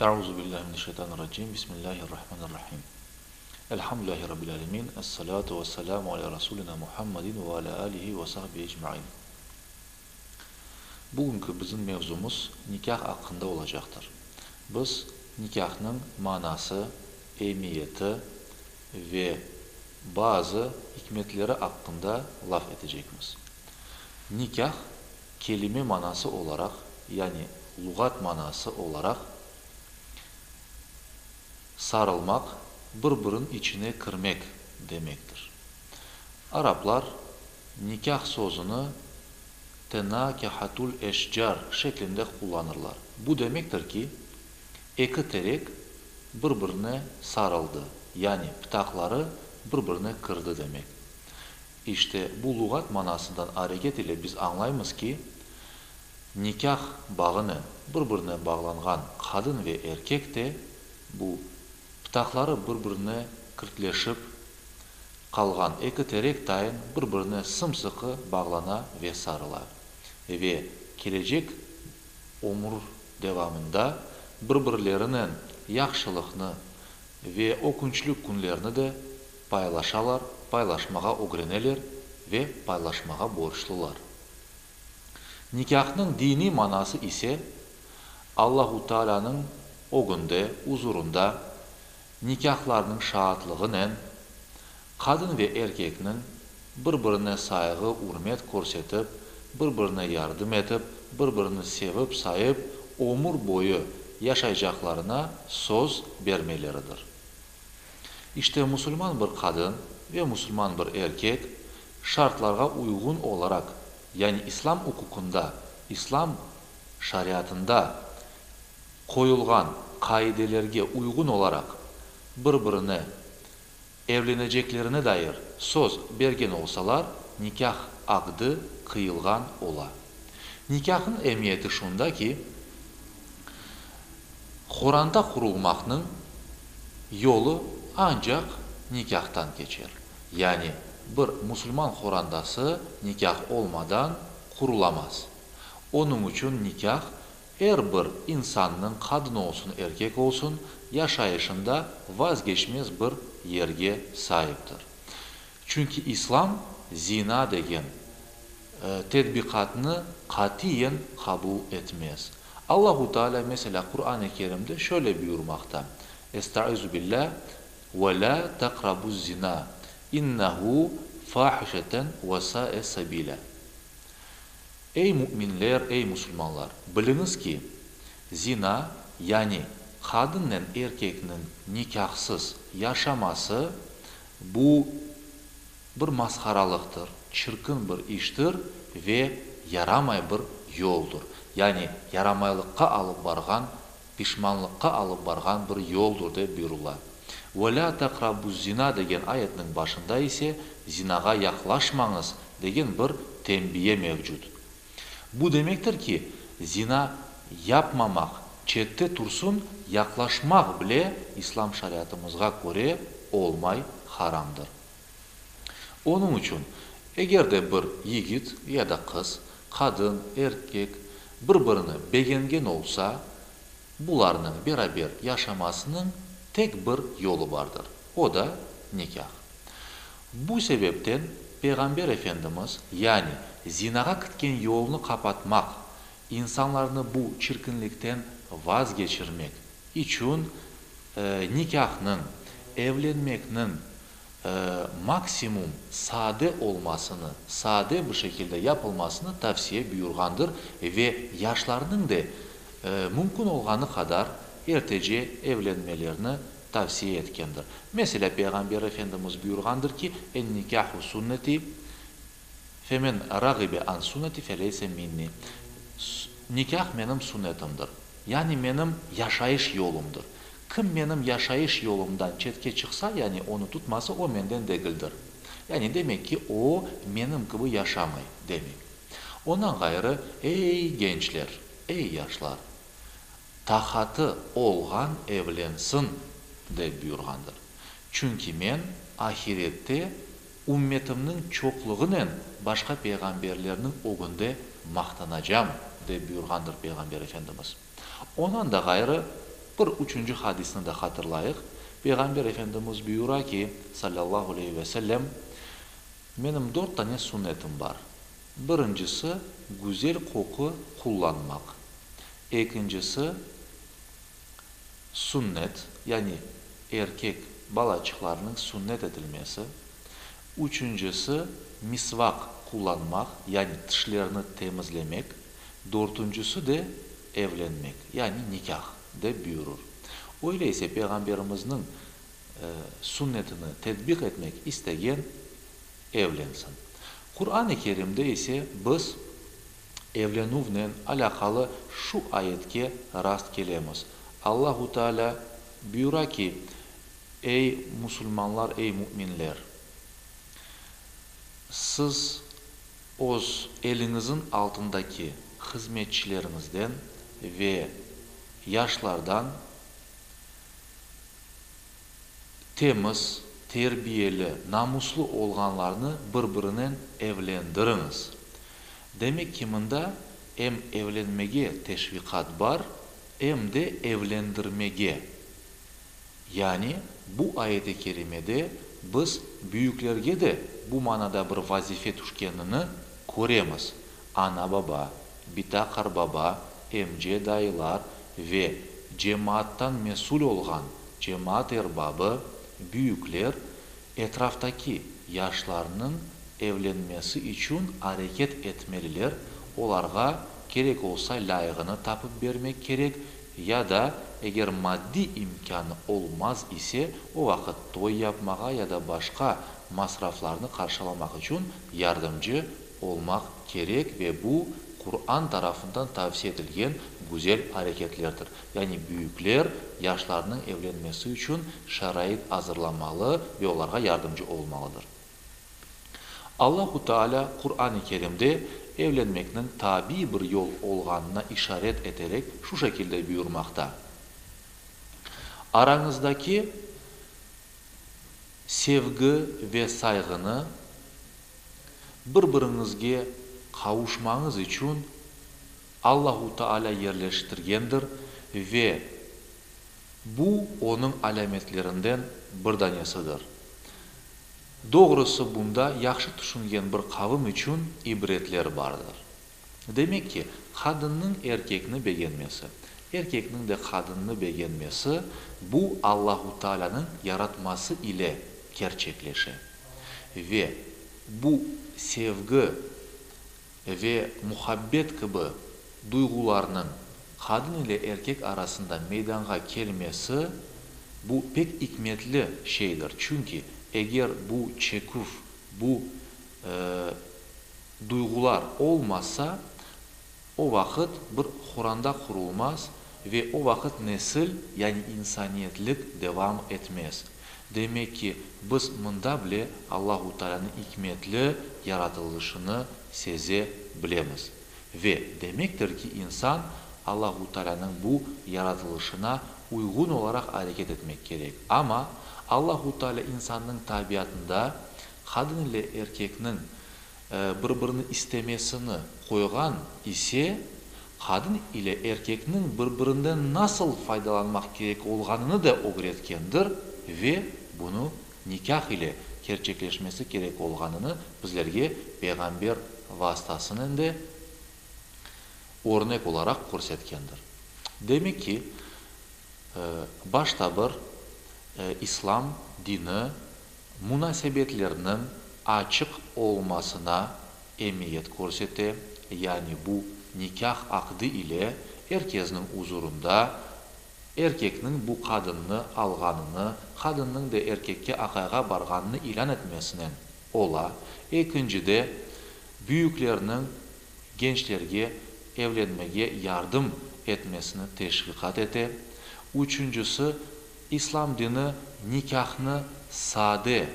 Euzu billahi mineşşeytanirracim. Bismillahirrahmanirrahim. Elhamdülillahi rabbil alemin. Essalatu vesselamu ala rasulina Muhammedin ve ala alihi ve sahbihi ecmain. Bugünki bizim mevzumız nikâh aqqında olacaqtır. Biz nikâhnıñ manası, emiyeti ve bazı ikmetleri aqqında laf etecekmiz. Nikâh kelime manası olaraq, yani luğat manası olaraq sarılmaq, bir-birin içine kirmek demektir. Araplar nikâh sözüni tenâkehatul eşcar şeklinde qullanırlar. Bu demektir ki, eki terek bir-birine sarıldı, yani pıtaqları bir-birine kirdi demek. İşte, bu luğat manasından areket ile biz añlaymız ki, nikâh bağınen bir-birine bağlanğan qadın ve erkek de bu pıtaqları bir-birine kirtleşip qalğan eki terek tayın bir-birine sım-sıqı bağlana ve sarıla ve kelecek ömür devamında bir-birlerinen yahşılıqnı ve ökünçli künlerni de paylaşalar, paylaşmağa ögreneler ve paylaşmağa borçlular. Nikâhnıñ diniy manası ise, Allahu Taalânıñ ögünde, uzurında, nikâhlarnıñ şaatlığınen, qadın ve erkekniñ bir-birine sayğı, ürmet körsetip, bir-birine yardım etip, bir-birini sevip, sayıp, ömür boyu yaşaycaqlarına söz bermeleridir. İşte musulman bir qadın ve musulman bir erkek şartlarğa uyğun olaraq, yani İslam uquqında, İslam şariatında qoyulğan qaidelerge uyğun olaraq bir-birine evleneceklerine dair söz bergen olsalar, nikâh aqdı qıyılğan ola. Nikâhnıñ emiyeti şunda ki, Qoranta qurulmaqnıñ yolu ancaq nikâhtan keçer. Yani bir musulman qorantası nikâh olmadan qurulamaz. Onıñ içün nikâh er bir insannıñ, qadın olsun, erkek olsun, yaşayışında vazgeçmez bir yerge saiptir. Çünki İslam zina degen tedbiqatnı qatiyen qabul etmez. Allahu Teala, meselâ, Quran-ı Kerimde şöyle buyurmaqta, Estaizu billâh, Ve lâ taqrabuz-zina, innehu fâhişeten ve sâe sebîlâ. Ey müminler, ey musulmanlar, biliñiz ki, zina, yani qadınnen erkekniñ nikâhsız yaşaması, bu bir masharalıqtır, çirkin bir iştir ve yaramay bir yoldur. Yani yaramaylıqqa alıp barğan, pişmanlıqqa alıp barğan bir yoldur, dep buyurıla. Ve lâ taqrabuz-zina degen ayetniñ başında ise zinağa yaqlaşmañız degen bir tenbiye mevcut. Bu demektir ki, zina yapmamaq çette tursun, yaqlaşmaq bile İslam şariatımızğa köre olmay, haramdır. Onıñ içün, eger de bir yigit ya da qız, qadın, erkek bir-birini begengen olsa, bularnıñ beraber yaşamasınıñ tek bir yolu bardır, o da nikâh. Bu sebepten Peyğamber Efendimiz, yani zinağa kitken yolnı qapatmaq, insanlarnı bu çirkinlikten vazgeçirmek içün nikâhnıñ, evlenmekniñ maksimum sade olmasını, sade bir şekilde yapılmasını tavsiye buyurğandır ve yaşlarnıñ de mümkün olğanı qadar ertece evlenmelerini tavsiye etkendir. Meselâ, Peyğamber Efendimiz buyurğandır ki, En-nikâhu sünneti, femen rağibe an sünneti feleyse minni. Nikâh menim sünnetimdir, yani menim yaşayış yolumdır. Kim menim yaşayış yolumdan çetke çıqsa, yani onı tutmasa, o menden degildir. Yani demek ki, o menim kibi yaşamay, demek. Ondan ğayrı, ey gençler, ey yaşlar! Taqatı olğan evlensin, dep buyurğandır. Çünki men ahirette ümmetimniñ çoqluğınen başqa peyğamberlerniñ ögünde maqtanacam, dep buyurğandır Peyğamber Efendimiz. Ondan da ğayrı. Bir üçünci hadisni de hatırlayıq. Peyğamber Efendimiz buyura ki, salâllahu aleyhi ve sellem, Menim dört tane sünnetim bar. Birincisi, güzel qoqu qullanmaq. Ekincisi, sünnet, yani erkek balaçıqlarnıñ sünnet etilmesi. Üçüncisi, misvaq qullanmaq, yani tişlerni temizlemek. Dörtüncisi de, evlenmek, yani nikâh, dep buyurır. Öyle ise Peyğamberimizniñ sünnetini tedbiq etmek istegen evlensin. Quran-ı Kerimde ise biz evlenüvnen alâqalı şu ayetke rast kelemiz, Allahu Teala buyura ki, Ey, musulmanlar, ey, müminler! Siz öz eliñizin altındaki hızmetçileriñizden ve yaşlardan temiz, terbiyeli, namuslı olğanlarnı bir-birinen evlendiriñiz. Demek ki, mında em evlenmege teşviqat bar, em de evlendirmege. Yani, bu ayet-i kerimede biz büyüklerge de bu manada bir vazife tüşkenini köremiz, ana-baba, bita-qarbaba, emce-dayılar ve cemaattan mesül olğan cemaat erbabı, büyükler etraftaki yaşlarnıñ evlenmesi içün areket etmeliler, olarğa kerek olsa lâyığını tapıp bermek kerek, ya da eger maddiy imkânı olmaz ise, o vaqıt toy yapmağa ya da başqa masraflarnı qarşılamaq içün yardımcı olmaq kerek ve bu Quran tarafından tavsiye etilgen güzel areketlerdir. Yani büyükler yaşlarnıñ evlenmesi içün şarait azırlamalı ve olarğa yardımcı olmalıdır. Allahu Teala Quran-ı Kerimde evlenmekniñ tabiiy bir yol olğanına işaret eterek şu şekilde buyurmaqta, Arañızdaki sevgi ve sayğını bir-biriñizge qavuşmañız içün Allahu Teala yerleştirgendir ve bu Onıñ alâmetlerinden bir danesidir. Doğrusı bunda yahşı tüşüngen bir qavim içün ibretler bardır. Demek ki, qadınnıñ erkekni begenmesi, erkekniñ de qadınnı begenmesi bu Allahu Taalânıñ yaratması ile kerçekleşe. Ve bu sevgi ve muhabbet kibi duyğularnıñ qadın ile erkek arasında meydanğa kelmesi, bu pek ikmetli şeydir, çünki eger bu çeküv, bu duyğular olmasa, o vaqıt bir qoranda qurulmaz ve o vaqıt nesil, yani insaniyetlik devam etmez. Demek ki, biz mında bile Allahu Taalânıñ ikmetli yaratılışını seze bilemiz. Ve demektir ki, insan Allahu Taalânıñ bu yaratılışına uyğun olaraq areket etmek kerek. Amma Allahu Taalâ insannıñ tabiatında qadın ile erkekniñ bir-birini istemesini qoyğan ise, qadın ile erkekniñ bir-birinden nasıl faydalanmaq kerek olğanını da ögretkendir ve bunı nikâh ile kerçekleşmesi kerek olğanını bizlerge Peyğamber vasıtasınen de örnek olaraq körsetkendir. Demek ki, başta bir İslam dini munasebetlerniñ açıq olmasına emiyet körsete, yani bu nikâh aqdı ile er kesniñ uzurında erkekniñ bu qadınnı alğanını, qadınnıñ de erkekke aqayğa barğanını ilân etmesinen ola, ekincide, büyüklerniñ gençlerge evlenmege yardım etmesini teşviqat ete, üçüncisi, İslam dini nikâhnı sade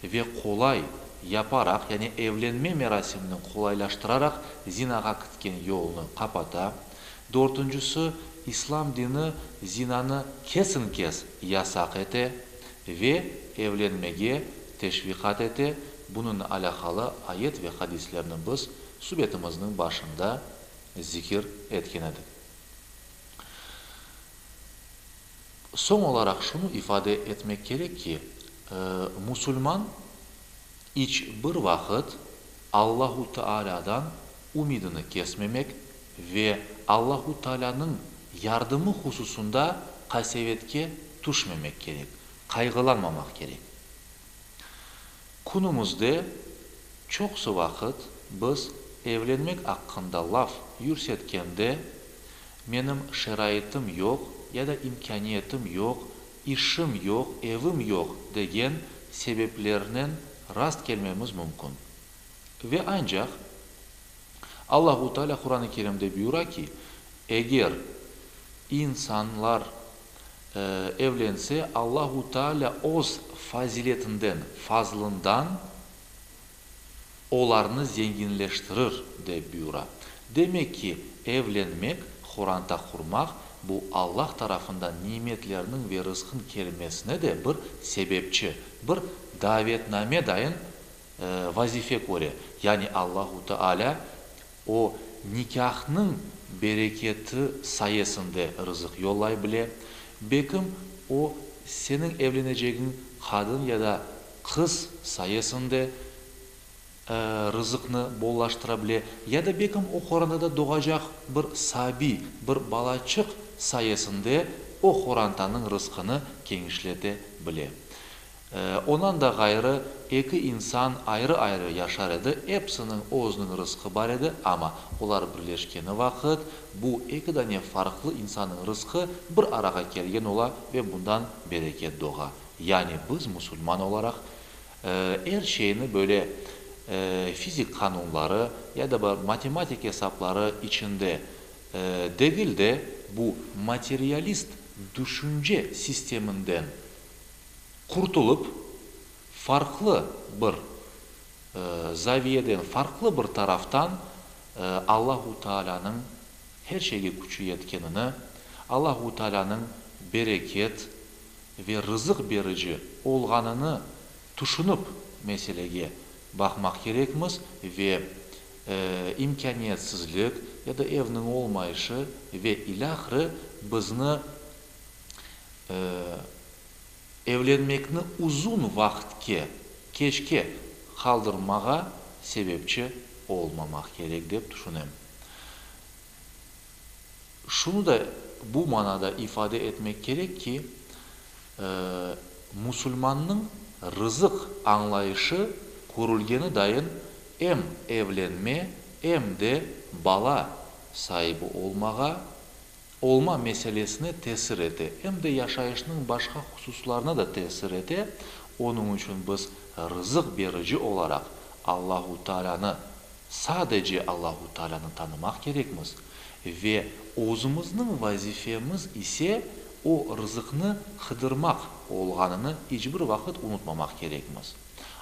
ve qolay yaparaq, yani evlenme merasimini qolaylaştıraraq zinağa kitken yolnı qapata. Dörtüncisi, İslam dini zinanı kesen-kes yasaq ete ve evlenmege teşviqat ete, bunıñ alâqalı ayet ve hadislerni biz subetimizniñ başında zikir etken edik. Soñ olaraq şunı ifade etmek kerek ki, musulman iç bir vaqıt Allahu Taalâdan ümidini kesmemek ve Allahu Taalânıñ yardımı hususında qasevetke tüşmemek kerek, qayğılanmamaq kerek. Künümizde çoqusı vaqıt biz evlenmek aqqında laf yürsetkende, menim şaraitim yoq ya da imkâniyetim yoq, işim yoq, evim yoq degen sebeplernen rast kelmemiz mümkün. Ve ancaq Allahu Teala Quran-ı Kerimde buyura ki, eger insanlar evlense, Allahu Teala öz faziletinden, fazlından, olarnı zenginleştirir, dep buyura. Demek ki, evlenmek, qoranta qurmaq, bu Allah tarafından nimetlerniñ ve rızqın kelmesine de bir sebepçi, bir davetname dayın vazife köre. Yani Allahu Teala o nikâhnıñ bereketi sayesinde rızıq yollay bile. Bekim o seniñ evlenecegiñ qadın ya da qız sayesinde rızıqnı bollaştıra bile, ya da bekim o qorantada doğacaq bir sabiy, bir balaçıq sayesinde o qorantanıñ rızqını kenişlete bile. Ondan da ğayrı, eki insan ayrı-ayrı yaşar edi, episiniñ özüniñ rızqı bar edi, amma olar birleşkeni vaqıt, bu eki dane farqlı insannıñ rızqı bir arağa kelgen ola ve bundan bereket doğa. Yani biz musulman olaraq er şeyni böyle fizik qanunları ya da bir matematik esapları içinde degil de, bu materialist düşünce sisteminden qurtulıp, farqlı bir zaviyeden, farqlı bir taraftan Allahu Taalânıñ her şeyge küçü yetkenini, Allahu Taalânıñ bereket ve rızıq berici olğanını tüşünip meselege baqmaq kerekmiz ve imkâniyetsizlik ya da evniñ olmayışı ve ilâhre bizni evlenmekni uzun vaqıtke, keçke qaldırmağa sebepçi olmamaq kerek dep tüşünem. Şunı da bu manada ifade etmek kerek ki, musulmannıñ rızıq añlayışı körülgeni dayın em evlenme, em de bala saibi olmağa, olma meselesine tesir ete, em de yaşayışnıñ başqa hususlarına da tesir ete. Onıñ içün biz rızıq berici olaraq Allahu Taalânı, sadece Allahu Taalânı tanımaq kerekmiz ve özümizniñ vazifemiz ise o rızıqnı qıdırmaq olğanını iç bir vaqıt unutmamaq kerekmiz.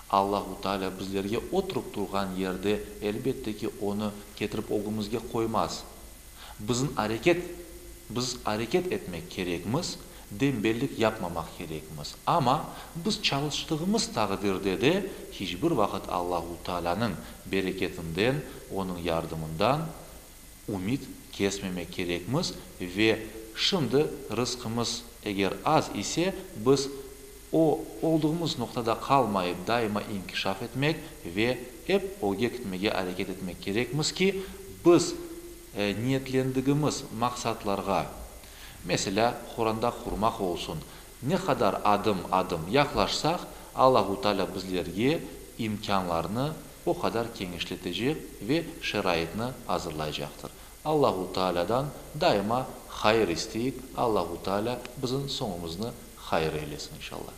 Allahu Taalâ bizlerge oturıp turğan yerde, elbette ki, onı ketirip ögümizge qoymaz. Bizim areket, biz areket etmek kerekmiz, dembellik yapmamaq kerekmiz. Amma biz çalıştığımız taqdirde de hiç bir vaqıt Allahu Taalânıñ bereketinden, Onıñ yardımından ümit kesmemek kerekmiz ve şimdi rızqımız eger az ise, biz o olduğımız noqtada qalmayıp daima inkişaf etmek ve ep ögge ketmege areket etmek kerekmiz ki, biz niyetlendigimiz maqsatlarğa, meselâ, qoranda qurmaq olsun, ne qadar adım-adım yaqlaşsaq, Allahu Teala bizlerge imkânlarnı o qadar kenişletecek ve şaraitni azırlaycaqtır. Allahu Teala'dan daima hayır isteyik, Allahu Teala bizim soñumıznı hayır eylesin, inşallah.